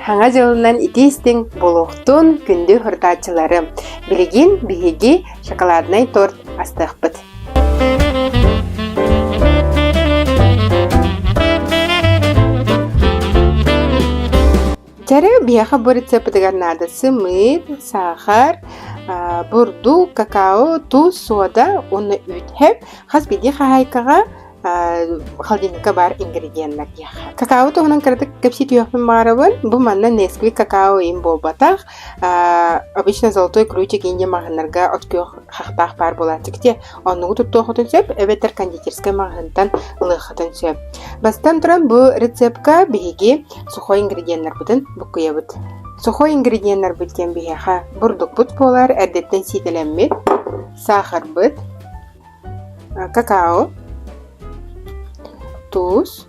Хаҥа дьылынан итии-истиҥ буолуохтун, күндү хурдааччыларым! Билигин биһиги шоколаднай торт астыахпыт. Чэрэ биһиэхэ бу рецеппытыгар наада сымыыт, саахар, бурдук, какао, туус, суода уонна үүт. Хас биирдии хаһаайкаҕа холодильникка баар ингредиеннэр диэххэ. Какао туһунан кыратык кэпсии түһүөхпүн баҕарабын. Бу манна Nesquik какао иин буолбатах. Обычно золотой ключик иин диэн маҕаһыыннарга от күөх хахтаах баар буолааччы. Те оннугу туттуоххутун сөп, эбэтэр кондитерскай маҕаһыынтан ылыаххытын сөп. Бастатан туран бу рецепка биһиги сухой ингредиеннарбытын буккуйабыт. Сухой ингредиеннарбыт диэн биһиэхэ бурдукпут буолар, эрдэттэн сиидэлэммит, саахарбыт, какао, туус,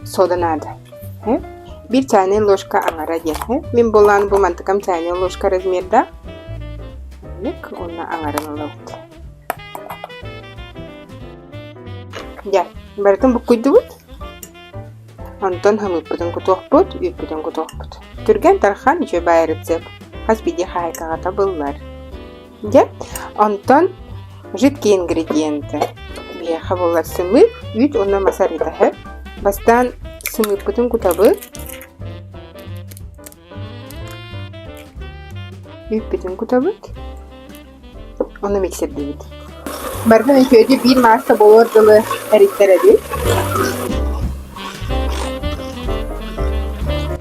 сода наада. Биир чайная ложка аҥара диэн. Мин буоллаан бу мантыкам чайная ложка размерда. Маннык уонна аҥарын ылабыт. Дьэ, барытын буккуйдубут. Онтон хымыыппытын кутуохпут, үүппүтүн кутуохпут. Түргэн тархан үчүгэй баай рецепт. Хас биирдии хаһаайкаҕа табыллар. Дьэ, онтон жидкие ингредиенты. Биһиэхэ буолар сымыыт, үүт уонна мас арыыта. Бастаан сымыыппытын кутабыт. Үүппүтүн кутабыт. Ону миксердиибит. Барытын үчүгэйдик биир маасса буолуор дылы эриттэрэбит.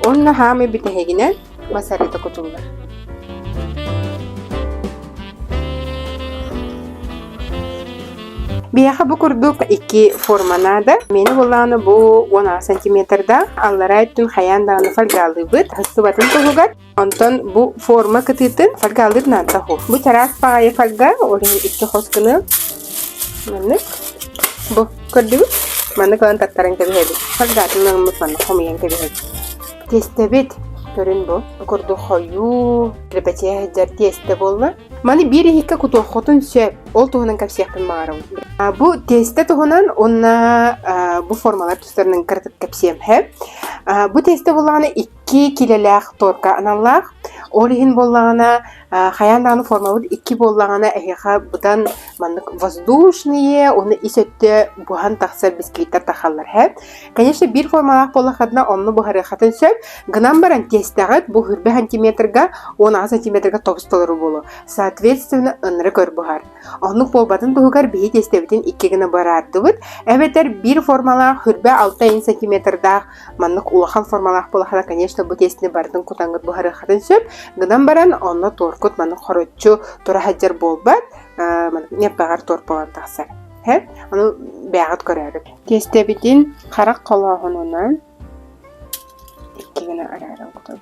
Уонна хаамай бүтэһигинэн мас арыыта кутуллар. Биһиэхэ бу курдук икки форма наада. Миэнэ буоллаҕына бу 16 сантиметрдаах, аллараа өттүн хайаан даҕаны фольгалыыбыт, сыстыбатын туһугар. Онтон бу форма кытыытын фольгалыыр наада суох. Бу чараас баҕайы фольга, ол иһин икки хос гына маннык. Бу көрдүгүт? Маннык ылан таттаран кэбиһэбит. Фольгатын ылыммыт маннык хомуйан кэбиһэбит. Тиэстэбит көрүн бу. Бу курдук хойуу, кирпэчиэ сылдьар тиэстэ буолла. Маны биир иһиккэ кутуоххутун сөп. Ол туһунан кэпсиэхпин баҕарабын. Бу тиэстэ туһунан уонна бу формалар тустарынан кыратык кэпсиэм. Бу тиэстэ буоллаҕына икки килэлээх торка аналлаах. Ол иһин буоллаҕына хайаан даҕаны формабыт икки буоллаҕына эһиэхэ быдан маннык воздушные уонна ис өттө буһан тахсар бисквиттэр тахаллар һэ. Конечно, биир формалаах буоллаххытына онно буһарыаххытын сөп. Гынан баран тиэстэҕит бу хүрбэ сантиметрга 16 сантиметрга тобус толору буолуо. Соответственно, ынырык өр буһар. Оннук буолбатын туһугар биһи тиэстэбитин икки гына быраардыбыт. Эбэтэр биир формалаах хүрбэ 6 сантиметрдаах маннык улахан формалаах буоллаххына, конечно, бу тиэстэни барытын кутаҥҥыт буһарыаххытын сөп. Гынан баран, онно туоркут маннык хороччу тура сылдьар буолбат, маннык ньаппаҕар туорт буолан тахсар. Һэ? Ону бэйэҕит көрөөрү. Тиэстэбитин харах холооһунунан икки гына арааран кутабыт.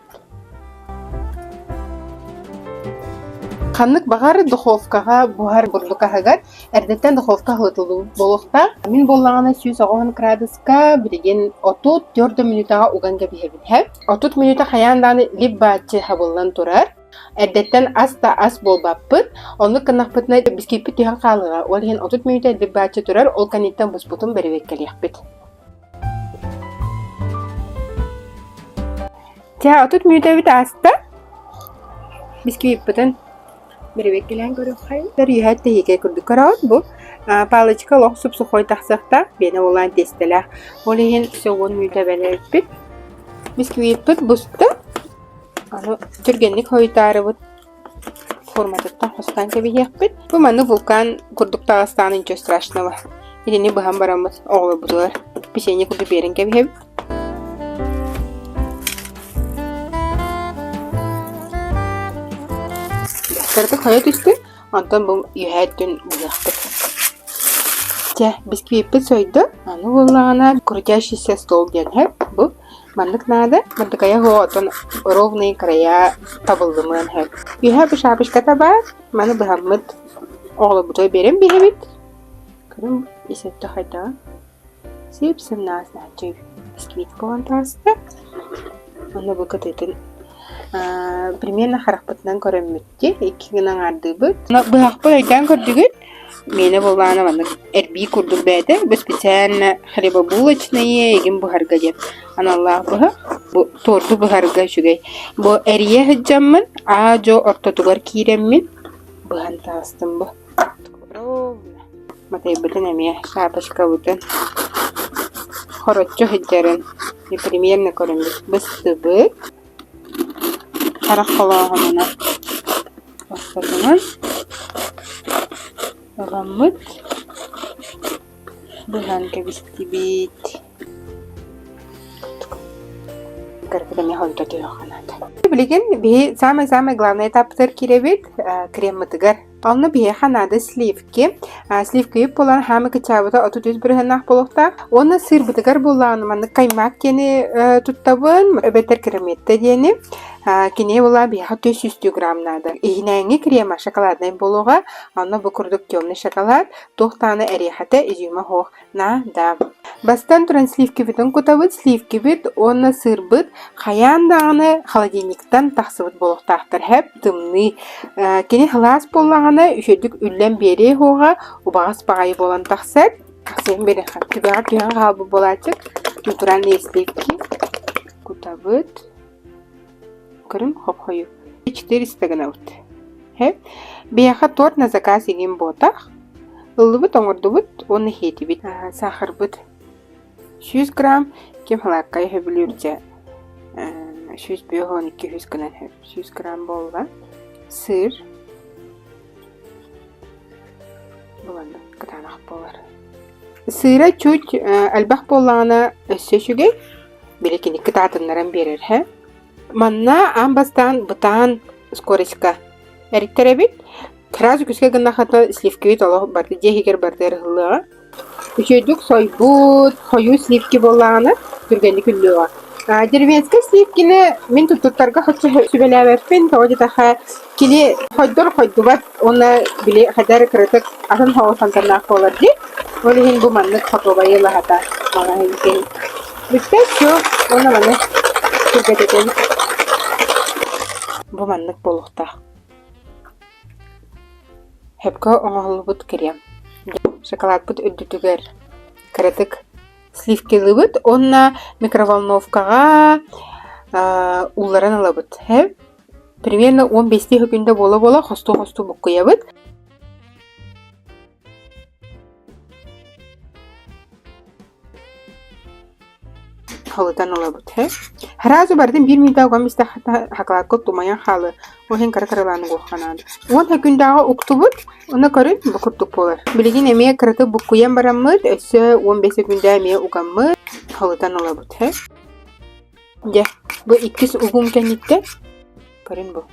Ханнык баҕар духовкаҕа буһар бурдук аһыгар эрдэттэн духовка аһытыллыбыт буолуохтаах. Мин буоллаҕына 190 градуска билигин 34 мүнүүтэҕэ уган кэбиһэбин. Һэ? 30 мүнүүтэ хайаан даҕаны лип-бааччы хабыллан турар. Эрдэттэн ас да ас буолбаппыт. Оннук гыннахпытына бискииппит түһэн хаалыаҕа. Ол иһин 30 мүнүүтэ лип-бааччы турар, ол кэнниттэн буспутун бэрэбиэркэлиэхпит. Чэ, 30 мүнүүтэбит ааста. Бисквиппытын бэрэбиэркэлээн көрүөххэйин. Үһэ тэһиикэй курдук көрөҕүт бу. Палочка олох суп-сухой тахсыахтаах, биэнэ буолаан тиэстэлээх. Ол иһин все уон мүнүүтэ бэлэппит. Бисквиппыт буста. Аны түргэнник хойутаарыбыт форматыттан хостоон кэбиһиэхпит. Бу маннык вулкан курдук таҕыстаҕына ничего страшного. Итини быһан бараммыт оҕолорбутугар печенье курдук биэрэн кэбиһэбит. Кыратык хойо түстүн, онтон бу үөһээ өттүн быһыахпыт. Чэ, бисквиппит сойдо. Аны буоллаҕына крутящийся стол диэн һэ бу Маннык наада, мындыкайа суох оттон ровные края табыллымыан сөп. Үөһэ бу шапочката баар, маны быһаммыт оҕолорбутугар биэрэн биэрэбит. Көрүҥ, ис өттө хайдаҕын. Сип-сымнаҕас наһааччы бисквит буолан таҕыста. Уонна бу кытыытын примерно харахпытынан көрөммүт дии, икки гына аҥаардыыбыт. Быһахпын өйдөөн көрдүгүт? Миэнэ буоллаҕына маннык эрбии курдук бэйэтэ, бу специально хлебобулочные игин буһарга диэн аналлаах быһах. Бу торду быһарга үчүгэй. Бу эрийэ сылдьаммын, аа-дьуо ортотугар киирэммин быһан таҕыстым бу. Ровно. Матайбытын эмиэ шапочкабытын хороччу сылдьарын непременно көрөммүт быстыбыт. Харах холооһунунан ортотунан ыламмыт быһан кэбистибит. Билигин биһи самый-самый главный этаппытыгар киирэбит креммытыгар. Онно биһиэхэ наада сливки. Сливки буолан хаамы кычаабыта 33 бырыһыаннаах буолуохтаах. Уонна сыырбытыгар буоллаҕына маннык каймак диэни туттабын, эбэтэр креметта диэни. Кини буолла биһиэхэ 400 грамм наада. Иһинээҥҥи крема шоколаднай буолуоҕа. Онно бу курдук темный шоколад, туох даҕаны эриэхэтэ, изюма суох Наада. Бастаан туран сливкибитин кутабыт, сливкибит уонна сыырбыт хайаан даҕаны холодильниктан тахсыбыт буолуохтаахтар һэп тымныы. Кини сылаас буоллаҕына үчүгэйдик үллэн биэриэ суоҕа, убаҕас баҕайы буолан тахсар. Тахсыан биэриэххэ. Түгэҕэр түһэн хаалбыт буолааччы. Натуральные сливки кутабыт. Көрүҥ хоп-хойуу. 400 гынабыт. Һэ. Биһиэхэ торт на заказ игин буотах. Ыллыбыт, оҥордубут уонна иһиэтибит. Сахарбыт 100 грамм, ким халааккай сөбүлүүр дьэ 152 100 гынан 100 грамм буолла. Сыр буланнык кытаанах буолар. Сыыра чуть элбэх буоллаҕына өссө үчүгэй. Били кини кытаатыннаран биэрэр һэ. Манна аан бастаан бытаан скорочка эриттэрэбит. Сразу күскэ гыннаххытына сливкэбит олох барыта дьиэ иһигэр барыта ыһыллыаҕа. Үчүгэйдик сойбут, хойуу сливки буоллаҕына түргэнник үллүөҕэ. Деревенскэй сливкини мин туттуттарга соччо сүбэлээбэппин, тоҕо диэтэххэ кини хойдор хойдубат уонна били хайдах эрэ кыратык атын соҕус амтаннаах буолар дии. Ол иһин бу маннык хотуобайы ылаһата маҕаһыын киһи. Бүттэ все уонна маны түргэтэтэбит. Бу маннык буолуохтаах. Сөпкө оҥоһуллубут крем. Шоколадпыт үрдүтүгэр кыратык сливкилыыбыт уонна микроволновкаҕа уулларан ылабыт. Примерно 15 секунда буола-буола хостуу-хостуу буккуйабыт. Халытан ылабыт. Сразу барытын биир мүнүүтэ уган истэххэ хакалаакка тумайан хаалыа. Ол иһин кыра-кыралаан угуохха наада. Уон күндээҕи уктубут, уонна көрүн бу курдук буолар. Билигин эмиэ кыратык буккуйан бараммыт, өссө 15 секундэ эмиэ угаммыт, халытан ылабыт. Дьэ, бу иккис угум кэнниттэн көрүн бу.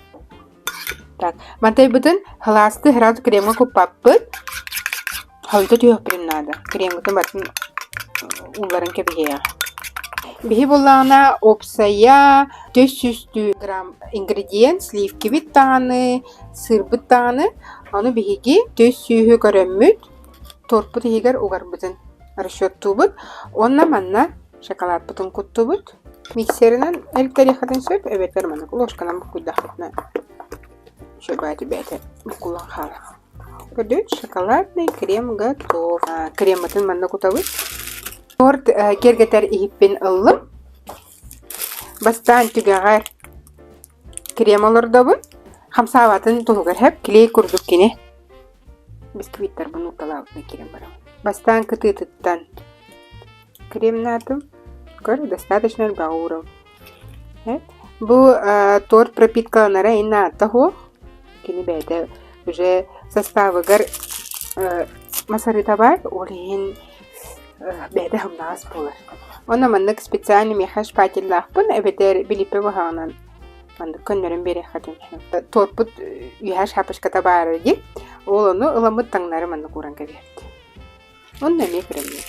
Так, мантайбытын сылаастыы сразу кремҥэ куппаппыт. Хойута түһүөхпүтүн наада. Креммытын барытын уулларан кэбиһиэҕэ. Биһи буоллаҕына уопсайа 400 грамм ингредиент, сливкибит даҕаны, сыырбыт даҕаны. Ону биһиги 400-ү көрөммүт, тортпут иһигэр угарбытын расчеттуубут. Уонна манна Шоколадпытын куттубут. Миксеринэн элтэриэххитин сөп, эбэтэр маннык ложканан буккуйдаххытына үчүгэй бэйэтэ буккуллан хаалар. Көрдүгүт, шоколадный крем готов. Креммытын манна кутабыт. Торт киэргэтэр иһиппин ыллым. Бастаан түгэҕэр крем олордобун. Хамсаабатын туһугар һэп, клей курдук кини. Бисквиттарбын уурталаабытынан киирэн барабын. Бастаан кытыытыттан Кремнаатым. Көр, достаточно элбэҕи уурабын. Бу торт пропиткаланара инаата суох. Кини бэйэтэ уже составыгар масарыта баар, ол иһин бэйэтэ сымнаҕас буолар. Онно маннык специальный миэхэ шпателлаахпын эбэтэр билиппэ быһаҕынан маннык көннөрөн биэриэххитин сөп. Тортпут үөһэ шапочката баара дии. Ол ону ыламмыт таҥнары маннык ууран кэбиһэбит. Онно эмиэ көрөммүт.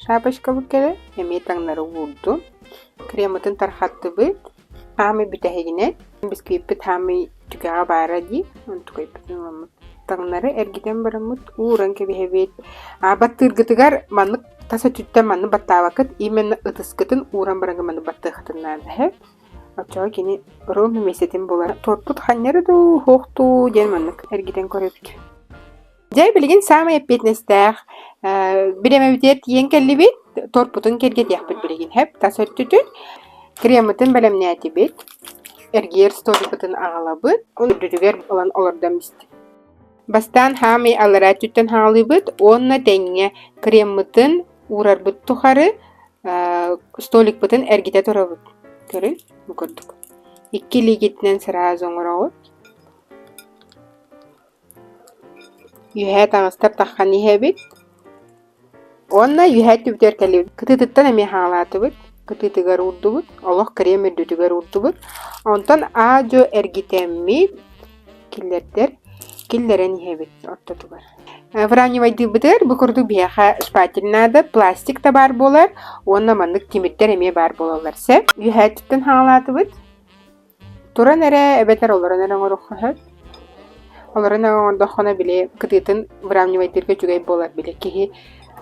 Шапочкабыт кэлэн эмиэ таҥнары уурдум. Креммытын тархаттыбыт. Хаамый бүтэһигинэн бисквиппит хаамый түгэҕэ баара дии. Онтукайбытын ыламмыт. Таҥнары эргитэн бараммыт ууран кэбиһэбит. А баттыыргытыгар маннык тас өттүттэн маннык баттаабаккыт именно ытыскытын ууран бараҥҥа маннык баттыаххытын наада эһэ. Оччоҕо кини ровно миэстэтин булар. Торпут ханньары дуу, суох дуу диэн маннык эргитэн көрөбүт. Дьэ, билигин саамай эппиэтинэстээх бириэмэбитигэр тиийэн кэллибит. Торпутун киэргэтиэхпит билигин һэп тас өттүтүн. Креммытын бэлэмнээтибит. Эргийэр столикпытын аҕалабыт. Үрдүтүгэр ылан олордон истибит. Бастаан хаамый аллараа өттүттэн хаалыыбыт уонна тэҥҥэ креммытын уурарбыт тухары столикпытын эргитэ турабыт. Көрүҥ, бу курдук. Икки илиигитинэн сразу оҥороҕут. Үөһээ таҥастар таххан иһэбит. Уонна үөһээ өттүбүтүгэр кэллибит. Кытыытыттан эмиэ хаалаатыбыт. Кытыытыгар уурдубут. Олох крем үрдүтүгэр уурдубут. Онтон аа-дьуо эргитэммит киллэрдэр киллэрэн иһэбит ортотугар. Выравнивайдыырбытыгар бу курдук биһиэхэ шпатель наада, пластик да баар буолар уонна маннык тимирдэр эмиэ баар буолаллар сөп. Үөһээ өттүттэн хаалаатыбыт. Туран эрэ эбэтэр олорон эрэ оҥоруохха сөп. Олорон эрэ оҥордоххуна били кытыытын выравнивайдыырга үчүгэй буолар били киһи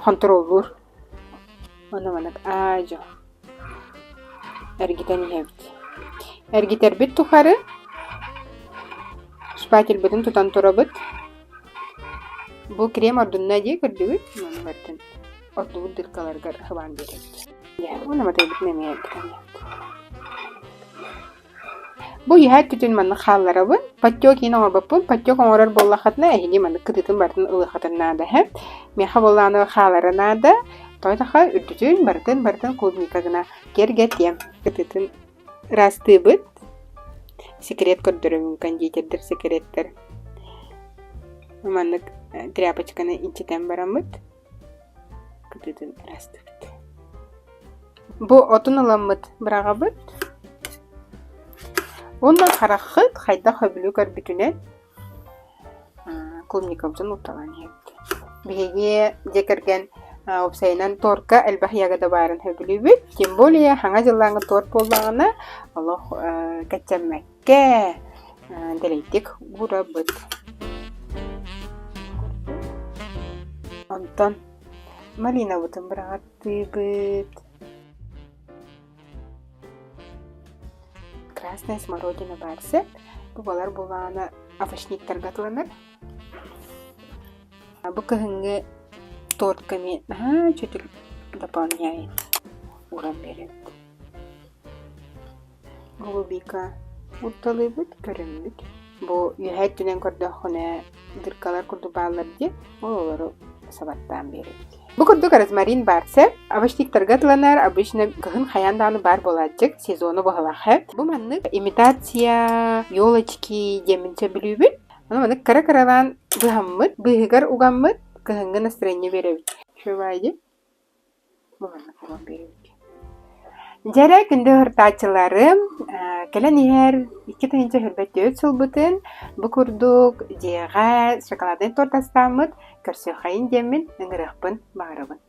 хонтуруоллуур. Ону маннык аа-дьуо эргитэн иһэбит. Эргитэрбит тухары шпательбытын тутан турабыт. Бу крем ордунна дии көрдүгүт? Ону барытын ордубут дыркаларыгар хабаан биэрэбит. Уонна матайбытын эмиэ эргитэн иһэбит. Бу үөһээ өттүтүн маннык хаалларабын. Подтек иин оҥорбоппун. Подтек оҥорор буоллаххытына эһиги маннык кытыытын барытын ылыаххытын наада эһэ. Миэхэ буоллаҕына хаалара наада. Тоҕо үрдүтүн барытын барытын клубника гына киэргэтиэм. Кытыытын ыраастыыбыт. Секрет көрдөрөбүн кондитердэр секреттэр. Маннык тряпочканы инчэтэн бараммыт кытыытын ыраастыыбыт. Бу отун ыламмыт быраҕабыт. Уонна хараххыт хайдах сөбүлүү көрбүтүнэн клубникабытын утталаан иһэбит. Биһиги дьиэ кэргэн уопсайынан торка элбэх ягода баарын сөбүлүүбүт. Тем более хаҥа дьыллааҥы торт буоллаҕына олох кэччэммэккэ дэлэйдик уурабыт. Онтон малинабытын быраҕаттыыбыт. Красная смородина баар сөп. Бу балар булаана овощниктарга атыланар. Бу кыһыҥҥы тортка эмиэ наһаа үчүгэй дополняет ууран биэрэбит. Голубика уурталыыбыт, көрөммүт. Бу үөһээ өттүнэн көрдөххүнэ дыркалар курдук бааллар дии, ол олору сабаттаан биэрэбит. Бу курдук розмарин баар сөп. Овощниктарга атыланар, обычно кыһын хайаан даҕаны баар буолааччык, сезону быһалаах. Бу маннык имитация елочки диэммин сөбүлүүбүн. Ону маннык кыра-кыралаан быһаммыт, быыһыгар угаммыт, кыһыҥҥы настроение биэрэбит. Үчүгэй дии. Дьэрэ күндү ыһыртааччыларым, кэлэн иһэр 2024 сылбытын бу курдук дьиэҕэ шоколаднай торт астааммыт көрсүөххэйин диэммин ыҥырыахпын баҕарабын.